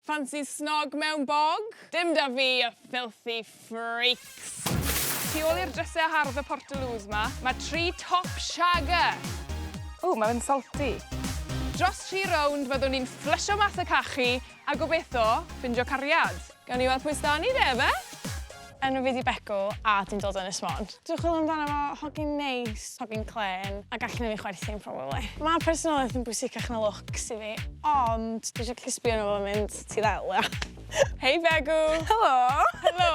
Fancy snog mewn bog? Dim 'da fi, you filthy freaks. Tu ôl i'r drysau hardd y Portaloos 'ma, mae tri top shagger. Ww, mae fe'n salty. Dros tri rownd fyddwn ni'n fflysio mas y cachu a gobeitho ffindio cariad. Gawn ni weld pwy s'da ni de, ife? Enw fi 'di Begw a dwi'n dod o Ynys Môn. Dwi'n chwilio amdano fo, hogyn neis, hogyn clên, a gall neud fi chwerthin probably. Ma' personoliaeth yn bwysicach na looks i fi, ond dwi isio gallu sbio arno fo a mynd, ti ddel ia. Hei Begw! Helo! Helo!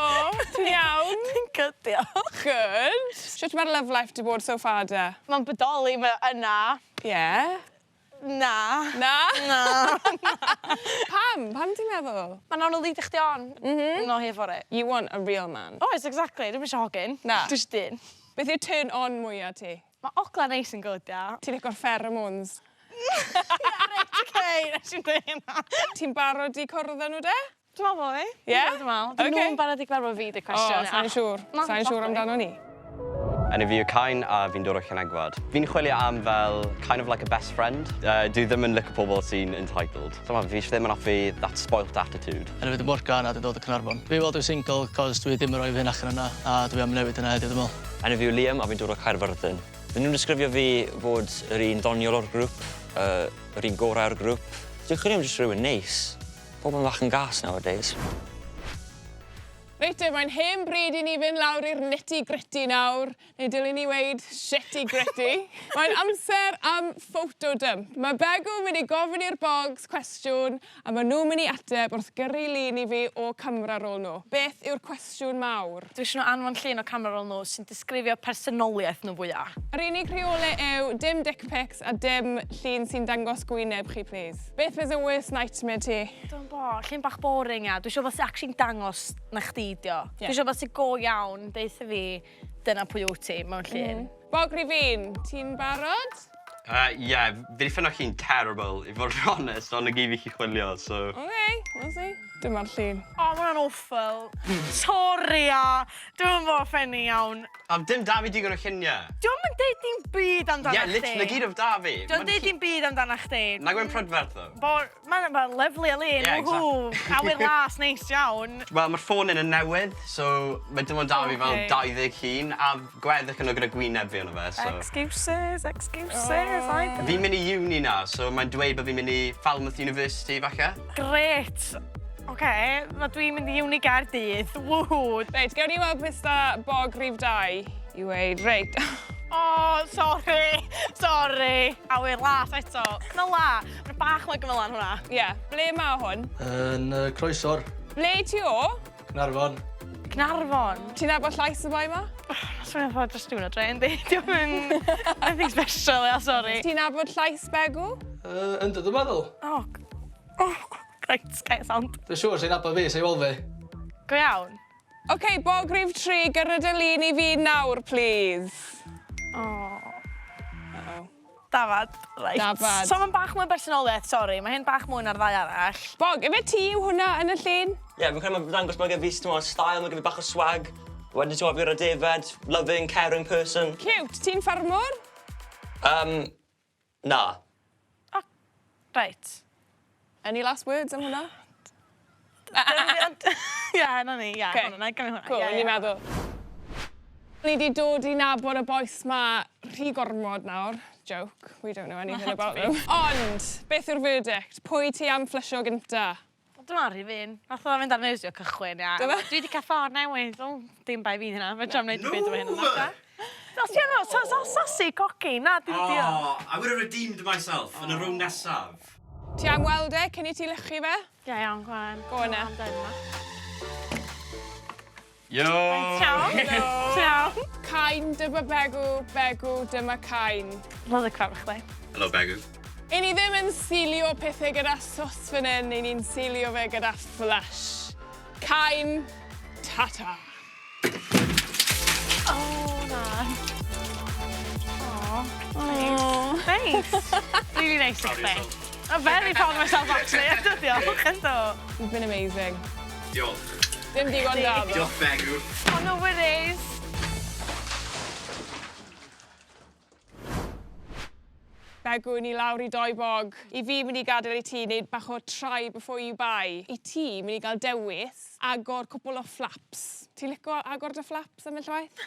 Ti'n iawn? Dwi'n good diolch. Good. Shwt ma'r love life 'di bod so far de? Ma'n bodoli, mae o yna. Ie. Na. Na? Na. Pam? Pam ti'n meddwl? Ma'n anodd leadio chdi on. M-hm. Not here for it. You want a real man. Oes exactly dwi'm isio hogyn. Na. Dwi isio dyn. Beth yw turn on mwya ti? Ma' ogla neis yn good ia. Ti'n lico'r pheromones? Ie reit oce nes i'm deu hynna. Ti'n barod i cwrdd â nhw de? Dwi'n meddwl bo' fi. Ie? Dwi'n meddwl. Dyn nhw'n barod i gyfarfod fi 'di'r cwestiwn. O, sai'n siŵr. Sai'n siŵr amdano ni. Enw fi yw Kain a fi'n dod o Llanegwad. Fi'n chwilio am fel kind of like a best friend. Uh, dwi ddim yn licio pobl sy'n entitled. So ma, fi ddim yn hoffi that spoilt attitude. Enw fi 'di Morgan a dwi'n dod o Caernarfon. Fi weld dwi'n single cos dwi ddim yn rhoi fy hun allan yna a dwi am newid yna heddiw dwi'n meddwl. Enw fi yw Liam a fi'n dod o Caerfyrddin. Maen nhw'n disgrifio fi fod yr un ddoniol o'r grŵp, uh, yr un gorau o'r grŵp. Dwi'n chwilio am jyst rhywun neis. Pobl yn fach yn gas nowadays. Reit te, mae'n hen bryd i ni fynd lawr i'r nitty gritty nawr, neu dylwn i weud shitty gritty. Mae'n amser am photo dump. Mae Begw yn mynd i gofyn i'r bogs cwestiwn a maen nhw'n mynd i ateb wrth gyrru lun i fi o camera roll nhw. Beth yw'r cwestiwn mawr? Dwi isio nhw anfon llun o camera roll nhw sy'n disgrifio personoliaeth nhw fwya. Yr unig rheole yw dim dick pics a dim llun sy'n dangos gwyneb chi plîs. Beth fyse worst nightmare ti? Dwi'm bo, llun bach boring ia. Dwi isio wbath sy actually'n dangos na chdi 'di o. Ie. Dwi isio wbath sy go iawn deutha fi dyna pwy wt ti mewn llun. Bog rhif un, ti'n barod? Yy ie, fi 'di ffindo llun terrible i fod yn onest ond 'na gyd fi 'llu chwilio so... Ok, we'll see. Dyma'r llun. O ma' wnna'n awful. Sori ia! Dwi'm yn bo ffeni iawn. Am dim 'da fi digon o llunie. Dio'm yn deud dim byd amdanach chdi. Ie literally 'na gyd odd 'da fi. Dio'n deud dim byd amdanach chdi. Nag yw e'n prydferth ddo? Bo- ma'n ma'n lyfli o lun. Ie exactly. Woohoo! Awyr las neis iawn. Wel ma'r ffôn 'yn yn newydd so mae dim ond 'da fi fel 20 llun a gweddill o nhw gyda gwyneb fi arno fe so. Excuses excuses I don't... Fi'n mynd i uni nawr so mae'n dweud bo' fi'n mynd i Falmouth University falle. Grêt! Oce, ma' dwi'n mynd i uni Gaerdydd. Woohoo! Reit, gewn ni weld beth s'da bog rhif dau i weud. Reit. O, sori! Sori! Awyr las eto. Na la! Mae'n bach mwy gymylan hwnna. Ie. Yeah. Ble mae hwn? Yn uh, Croesor. Ble ti o? Cnarfon. Cnarfon? Ti'n nabod llais y boi ma? Mae'n swnio fatha jyst rhywun o dre, yndi? Diolch yn nothing special, ia, sori. Ti'n nabod llais Begw? Uh, ynddo, dwi'n meddwl. O, oh, reit, gael sound. Dwi'n siŵr sy'n nabod fi, sy'n weld fi. Go iawn. Oce, okay, bog rhif 3, gyrra dy lun i fi nawr, please. Oh. Uh-oh. Dafad, reit. Dafad. So mae'n bach mwy o bersonoliaeth, sori. Mae hyn bach mwy na'r ddau arall. Bog, ife ti yw hwnna yn y llun? Ie, yeah, fi'n credu mae'n dangos mae gen fi, ti'n style, mae gen fi bach o swag. Wedyn ti'n fi ar y defed, loving, caring person. Cute. Ti'n ffarmwr? Um, Na. O, reit. Any last words am hwnna? Ie, 'na ni, ie. Oce. Hwnna, 'nai gymryd hwnna. Cŵl, o'n i'n meddwl. Ni 'di dod i nabod y bois 'ma rhy gormod nawr. Joke, we don't know anything about them. Ond, beth yw'r verdict? Pwy ti am fflysio gynta? Dyma rhif un. Nath o fynd ar nerves fi o cychwyn ia. Do fe? Dwi 'di ca'l ffon newydd. O, dim bai fi 'di hynna. Fedrai'm neud dim byd efo hynna na? Os ti arno so so sassy cocky na dim dio. Oh, I would have redeemed myself yn y rownd nesaf. Ti am weld e cyn i ti lychu fe? Ie iawn go on. Go on 'en. Yo! Ciao. Helo. Ciao. Cain dyma Begw, Begw dyma Cain. Lyfli cyfarfod chdi. Helo Begw. Y'n ni ddim yn silio pethe gyda sws fan 'yn, y'n ni'n silio fe gyda flush. Cain, tata. O na. O. O. Neis. Rili neis i chdi. I'm very proud of myself actually. Yndw diolch yndw. You've been amazing. Diolch. Dim digon da ddo. Diolch Begw. Oh no worries. Begw, ni lawr i doi bog. I fi mynd i gadael i ti wneud bach o try before you buy. I ti mynd i gael dewis agor cwpl o flaps. Ti'n lico agor dy flaps ambell waith?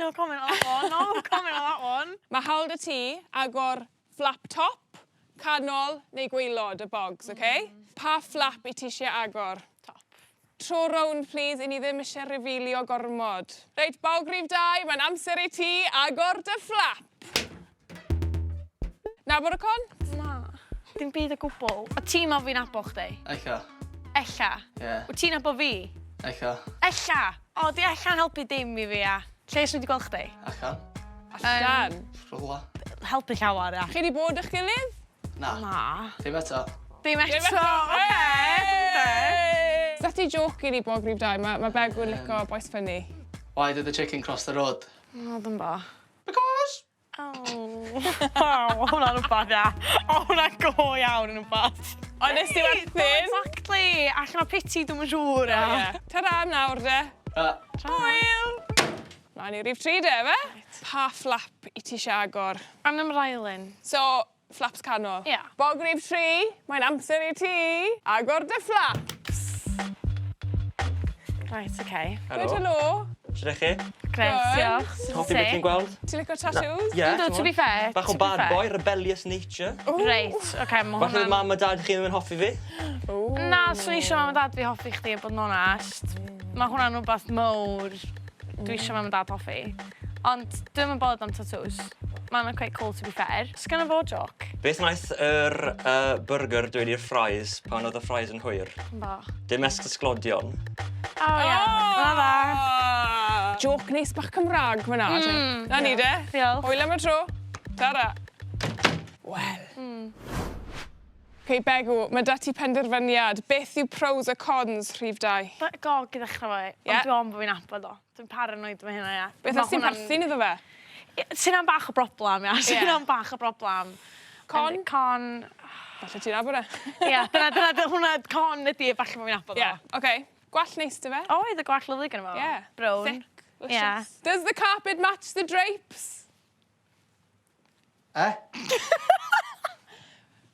No comment on that one, no comment on that one. Mae hawl 'da ti agor flap top, canol neu gwaelod y bogs, oce? Okay? Pa flap i ti eisiau agor? Top. Tro rownd, please, i ni ddim eisiau revealio gormod. Reit, bog rhif 2, mae'n amser i ti agor dy flap. Nabod y con? Na. Dim byd o gwbl. O ti'n meddwl fi'n nabo chdi? Ella. Ella. Ie. Wyt ti'n nabo fi? Ella. Ella! O, di ella'n helpu dim i fi, ia. Lle swn i wedi gweld chdi? Allan. Allan. Rhywle. Helpu llawer, ia. Chi wedi bod â'ch gilydd? Na. Na. Dim eto. Dim Dim eto. Oce. Hey! Sa ti joke i ni bog rhif 2, mae ma Begw'n lico boys funny. Why did the chicken cross the road? O, dwi'n bo. Because! O, oh, hwnna'n rhywbeth, ia. O, hwnna'n go iawn yn rhywbeth. Ond nes ti werthin? Exactly. Allan o pity, dwi'n siŵr, ia. Ie. Ta-ra am nawr, de. Hwyl! Mlaen i rhif 3 de, fe? Pa flap i ti eisiau agor? Anam Rylin. So, flaps canol. Ie. Bog rhif 3, mae'n amser i ti agor dy flaps. Right, okay. Helo. Gweud helo. Sut ydych chi? Grêt, diolch. Hoffi beth ti'n gweld? Ti'n licio tattoos? Ie. Yndw, to be fair. Bach o bad boy, rebellious nature. Reit, oce, ma' Falle hwnna'n... mam a dad chi ddim yn hoffi fi. Na, swn i eisiau mam a dad fi hoffi chdi, a bod yn onest. Mae hwnna'n rhywbeth mowr dwi eisiau mam a dad hoffi. Ond dwi'm yn bothered am tattoos. Ma'n quite cool to be fair. Sgynna fo joc? Beth wnaeth yr uh, burger dweud i'r fries pan oedd y fries yn hwyr? Bo. Dim esgusglodion. O oh, ie. Oh! Na dda. Joc neis bach Cymraeg fyna. Mm. Na ni de. Diolch. Hwyl am y tro. Tara. Wel. Mm. Ok, Begw, mae da ti penderfyniad. Beth yw pros a cons rhif 2? Gog i ddechrau fo. Ie. Ond dwi'n ofn bod fi'n nabod o. Dwi'n paranoid efo hynna, ia. Beth os ti'n perthyn iddo fe? Sy'n am bach o broblem, ia. Sy'n am bach o broblem. Con? Con. Falle ti'n nabod e. Ia, dyna, dyna, dyna, hwnna, con ydi, falle bod fi'n nabod o. Ie, oce. Gwallt neis 'da fe. Oedd y gwallt lyfli gynno fo. Ie. Brown. Thick, luscious. Does the carpet match the drapes? Eh?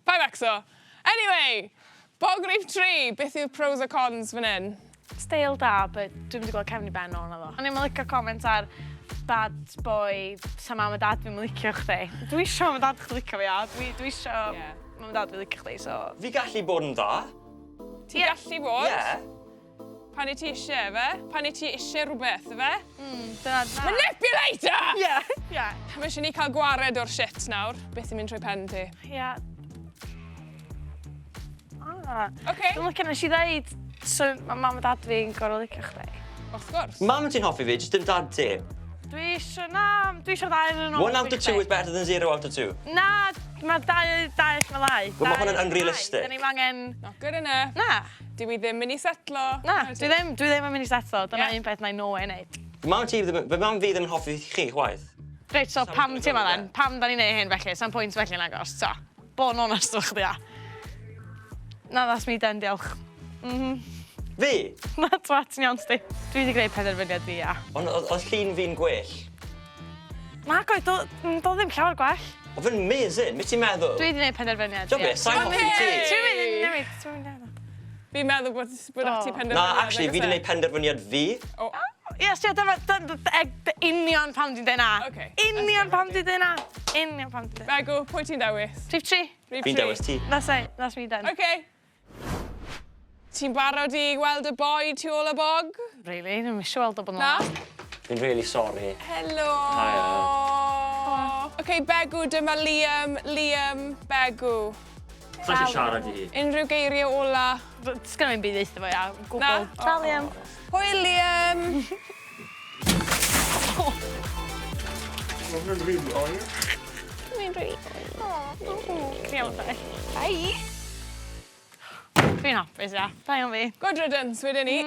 Paid becso. Anyway, bog rhif 3, beth yw'r pros a cons fan hyn? Steil da, but dwi'm 'di gweld cefn i ben o naddo. O'n i'm yn licio comment ar bad boy, sa mam a dad fi'm yn licio chdi. Dwi isio mam a dad chdi licio fi a dwi dwi isio Ie. mam a dad fi licio chdi, so... Fi gallu bod yn dda. Ti'n gallu bod? Ie. Pan i ti isie, efe? Pan i ti isie rhywbeth, efe? Dyna... na. Manipulator! Ie, ie. Mae eisiau ni cael gwared o'r shit nawr. Beth sy'n mynd trwy pen ti? Ie. Ah. Oce. Dwi'n licio nes i ddeud, so ma' mam a dad fi'n gorfod licio chdi. Wrth gwrs. Mam ti'n hoffi fi, jyst dim dad ti. Dwi isio, na, dwi isio ddau ohonyn nhw. One out of two is better than zero out of two. Na, mae dau, dau allan o ddau. Wel, ma' hwnna'n unrealistic. Da ni'm angen... Not good enough. Na. Dwi i ddim mynd i setlo. Na, dwi ddim, dwi ddim yn mynd i setlo. Dyna Ie. un peth na i no way neud. Mam ti ddim, fy mam fi ddim yn hoffi chi chwaith. Reit, so pam ti yma then? Pam da ni'n neud hyn felly? Sa'm pwynt felly nagos, so. Bod yn onest efo chdi a. Na, that's me done, diolch. Mhm. Fi? Na, twat, ti'n iawn, sti. Dwi wedi gwneud penderfyniad fi, ia. Ond oedd llun fi'n gwell. Nag oedd, do, do ddim llawer gwell. Oedd fe'n amazing, beth ti'n meddwl? Dwi wedi gwneud penderfyniad. Ti'n be, sa'n hoffi ti. Ti'n mynd i newid, ti'n mynd i newid. Fi'n meddwl bod, bod ati penderfyniad. Na, actually, fi wedi gwneud penderfyniad fi. O. Yes, ie, dyma, union pam ti'n dweud na. Okay. Union pam ti'n dweud na. Union pam ti'n dweud. Begw, pwy ti'n dewis? Rhif 3. Fi'n dewis ti. That's it, that's me done. Okay. Ti'n barod i weld y boi tu ôl y bog? Really, ddim eisiau weld o bod yn Na? Fi'n really sorry. Helo. Hiya. OK, Begw, dyma Liam. Liam, Begw. Sa eisiau siarad i hi. Unrhyw geiriau ola? Sgynna fi'n byd eitha fo, ia. Gwbl. Na? Ta, Liam. Hwyl, Liam. Mae'n rili oer. Mae'n rili oer. Ti'n iawn, Bye. Fi'n hapus, ia. Da iawn fi. Good riddance, wedyn ni.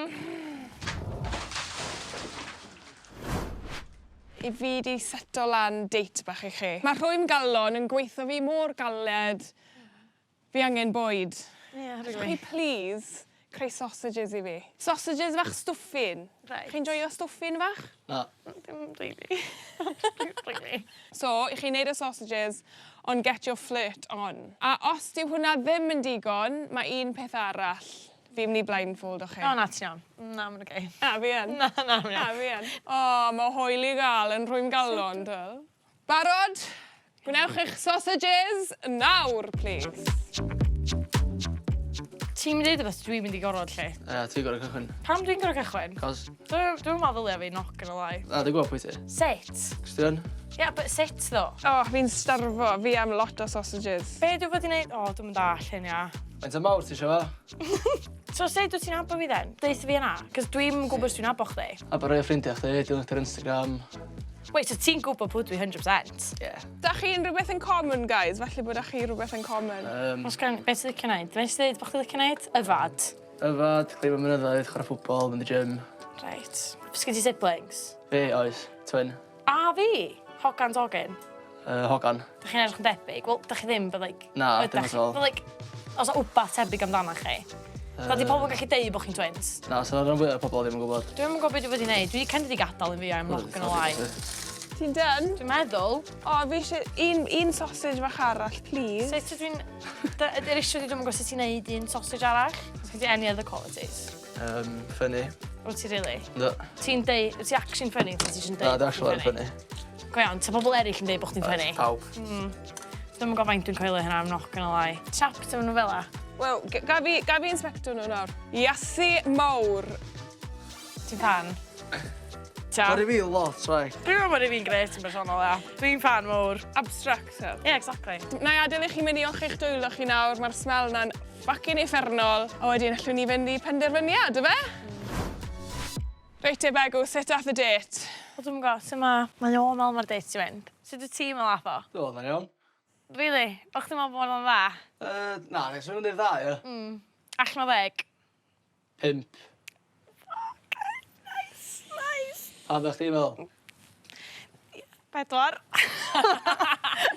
I fi di seto lan date bach i chi. Mae rhwym galon yn gweithio fi mor galed. Fi angen bwyd. Ie, Allwch chi please Creu sausages i fi. Sausages fach stwffin. Reit. Chi'n joio stwffin fach? Na. Dim rili. Rili. So, i chi neud y sausages, ond get your flirt on. A os dyw hwnna ddim yn digon, mae un peth arall. Fi'n mynd i blindfold o chi. O na, ti'n iawn. Na, mae'n oce. Na, fi yn. Na, na, mae'n Na, iawn. fi yn. O, mae hwyl i gael yn rhwym galon, dyl. Barod? Gwnewch eich sausages nawr, please. Ti'n mynd i ddeud rhywbeth dwi'n mynd i gorfod lle. Ie, ti'n gorau cychwyn. Pam dwi'n gorfod cychwyn? Cos, Dwi'n dwi meddwl ddylia fi, not gonna lie. na, dwi'n gwybod pwy ti. Sut? Cos ti yn? Yeah, but sut ddo? O, oh, fi'n starfo. Fi am lot o sausages. Be dwi'n fod i wneud? O, dwi'n mynd all hyn, ia. Faint o mawr ti eisiau fo? So, sut wyt ti'n nabod fi then? Deutha fi yna, cos dwi'n gwybod os dwi'n nabod chdi. A bod rhai o ffrindiau chdi, dilyn chdi ar Instagram. Wait, so ti'n gwybod pwy dwi 100%? Yeah. Da chi unrhyw beth yn common, guys? Falle bod da chi rhywbeth yn common. Os gan, beth ti'n licio neud? Beth ti'n dweud bod chdi licio neud? Yfad. Yfad, clirio mynyddoedd, chwarae ffwbol, mynd i gym. Right. Sgyn ti siblings? Fi, oes, twin. A fi? Hogan dogyn. Hogan. Da chi'n edrych yn debyg? Wel, da chi ddim, but like... Na, ydach dim at all. But like, os o wbath tebyg amdano chi. Yy... Di pobl yn gallu deud bod chi'n twins? Na, so rhan fwyaf o pobl ddim yn gwybod. Dwi'm yn gwybod beth dwi wedi gwneud. Dwi kind of 'di gadael yn fi, I'm not gonna lie. Ti'n done? Dwi'n meddwl. O, fi eisiau un, un sausage fach arall, please. Sut ydw i'n... Yr issue ydi dwi'm yn gwybod sut ti'n neud un sausage arall. Os gen ti any other qualities? Funny. Wyt ti really? Yndw. Ti'n deud... Wyt ti actually'n funny? Ta ti jyst yn deud Na, dwi actually yn funny. Go iawn, ta pobl eraill yn deud bod chdi'n funny? Pawb. Dwi'm yn gwybod faint dwi'n coelio hynna, I'm not gonna lie. Chapter nhw fel 'a. Wel, ga fi, ga fi inspecto nhw nawr. Iasu mawr. Ti'n fan? Ta. Mae fi lot, right. Dwi'n meddwl bod fi'n grêt yn bersonol, ia. Dwi'n fan mawr. Abstract. Yeah, exactly. Na i adael i chi mynd i olchi'ch dwylo chi nawr, mae'r smell na'n fucking uffernol. A wedyn allwn ni fynd i penderfyniad, yfe? Reit te, Begw, sut ath y date? Wel, dwi'm yn gwybod, sut mae... Mae o'n meddwl mae'r date ti fynd. Sut wyt ti'n meddwl ath o? Dwi'n meddwl o'n iawn. Really? O chdi'n meddwl bod o'n dda? Na, nes i'n dweud dda, ie. Allan o 10? 5. Nice, nice. A be chdi'n meddwl? 4.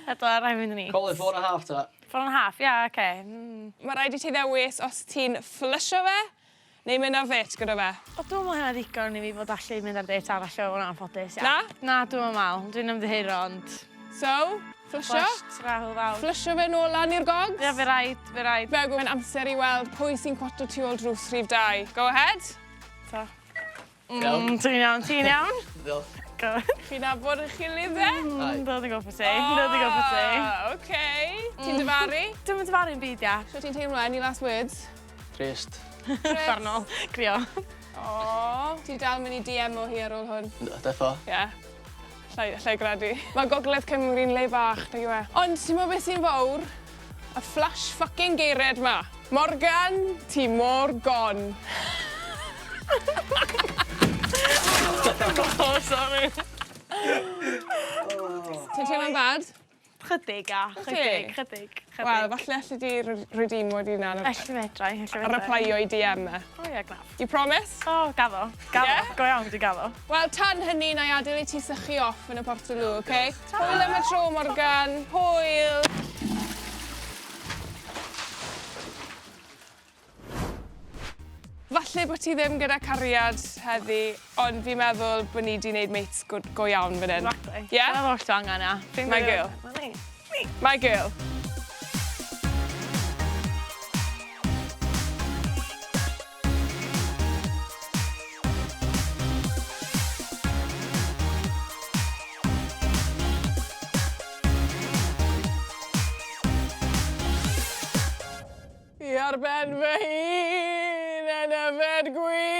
4, rhaid mynd yn i. Call it 4.5 ta. 4.5, ia, yeah, oce. Okay. Mae rhaid i ti ddewis os ti'n fflysio fe neu mynd ar ddêt gyda fe. O, dwi'n meddwl hynna ddigon i fi fod allu mynd ar date arall o hwnna'n anffodus, ia. Na? Na, dwi'n meddwl. Dwi'n ymddiheuro, ond... So, fflysio? Flush, tra, hwyl fawr. Fflysio fe nôl lan i'r gogs? Ie, fe raid, fe raid. Begw, mae'n amser i weld pwy sy'n cwato tu ôl drws rhif 2. Go ahead. Ta. Iawn. Ti'n iawn, ti'n iawn? Diolch. Go. Chi'n nabod eich gilydd e? Dod i gwybod ti, dod i gwybod ti. Ah, oce. Ti'n dyfaru? Dwi'm yn dyfaru'n byd, ia. So ti'n teimlo, any last words? Trist. Uffernol. Crio. O, ti dal mynd i DM o hi ar ôl hwn? Yndw, defo. Ie. Yeah. Allai, allai gredu. Mae Gogledd Cymru'n le bach, nag yw e? Ond ti'n meddwl beth sy'n fawr? Y flash fucking geired ma. Morgan, ti mor gone. Oh, sorry. Ti'n teimlo'n bad? Chydig, a. Chydig, chydig, chydig. Wel, falle allu di redeemo dy hunan Elli fedra, elli a fedra. replyo i DM e. O ie, gnaf. You promise? O, gaddo. Gaddo. Ie? Go iawn, dwi'n gaddo. Wel, tan hynny, na i adael i ti sychu off yn y Portaloo, oce? Hwyl am y tro, Morgan. Hwyl. Falle bod ti ddim gyda cariad heddi, ond fi'n meddwl bod ni 'di wneud mates go, go iawn fan hyn. Exactly. Yeah? Dyna'r holl dwi angen, ia. Fi'n My gwybod. girl. Ma' ni. My girl. Fi ar ben fy hun yn yfed gwin.